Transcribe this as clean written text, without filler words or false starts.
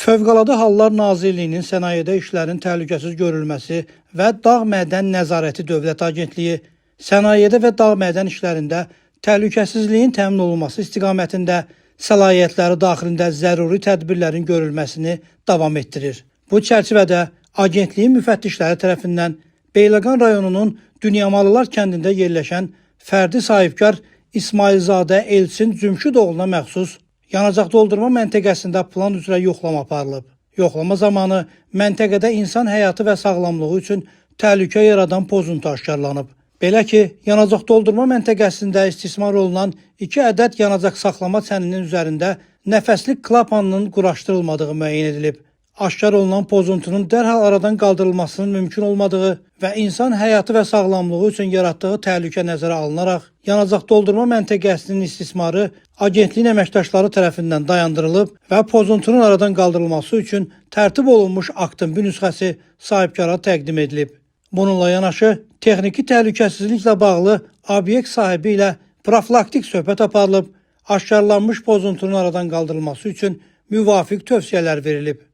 Fövqəladə Hallar Nazirliyinin Sənayedə işlərin təhlükəsiz görülməsi və Dağ Mədən Nəzarəti Dövlət Agentliyi sənayedə və dağ mədən işlərində təhlükəsizliyin təmin olunması istiqamətində səlahiyyətləri daxilində zəruri tədbirlərin görülməsini davam etdirir. Bu çərçivədə agentliyin müfəttişləri tərəfindən Beyləqan rayonunun Dünyamalılar kəndində yerləşən fərdi sahibkar İsmailzadə Elçin Cümşüdoğluna məxsus yanacaq doldurma məntəqəsində plan üzrə yoxlama aparılıb. Yoxlama zamanı məntəqədə insan həyatı və sağlamlığı üçün təhlükə yaradan pozuntu aşkarlanıb. Belə ki, yanacaq doldurma məntəqəsində istismar olunan 2 ədəd yanacaq saxlama çəninin üzərində nəfəslik klapanının quraşdırılmadığı müəyyən edilib. Aşkar olunan pozuntunun dərhal aradan qaldırılmasının mümkün olmadığı və insan həyatı və sağlamlığı üçün yaratdığı təhlükə nəzərə alınaraq yanacaq doldurma məntəqəsinin istismarı agentliyin əməkdaşları tərəfindən dayandırılıb və pozuntunun aradan qaldırılması üçün tərtib olunmuş aktın bir nüsxəsi sahibkara təqdim edilib. Bununla yanaşı, texniki təhlükəsizliklə bağlı obyekt sahibi ilə profilaktik söhbət aparılıb, aşkarlanmış pozuntunun aradan qaldırılması üçün müvafiq tövsiyələr verilib.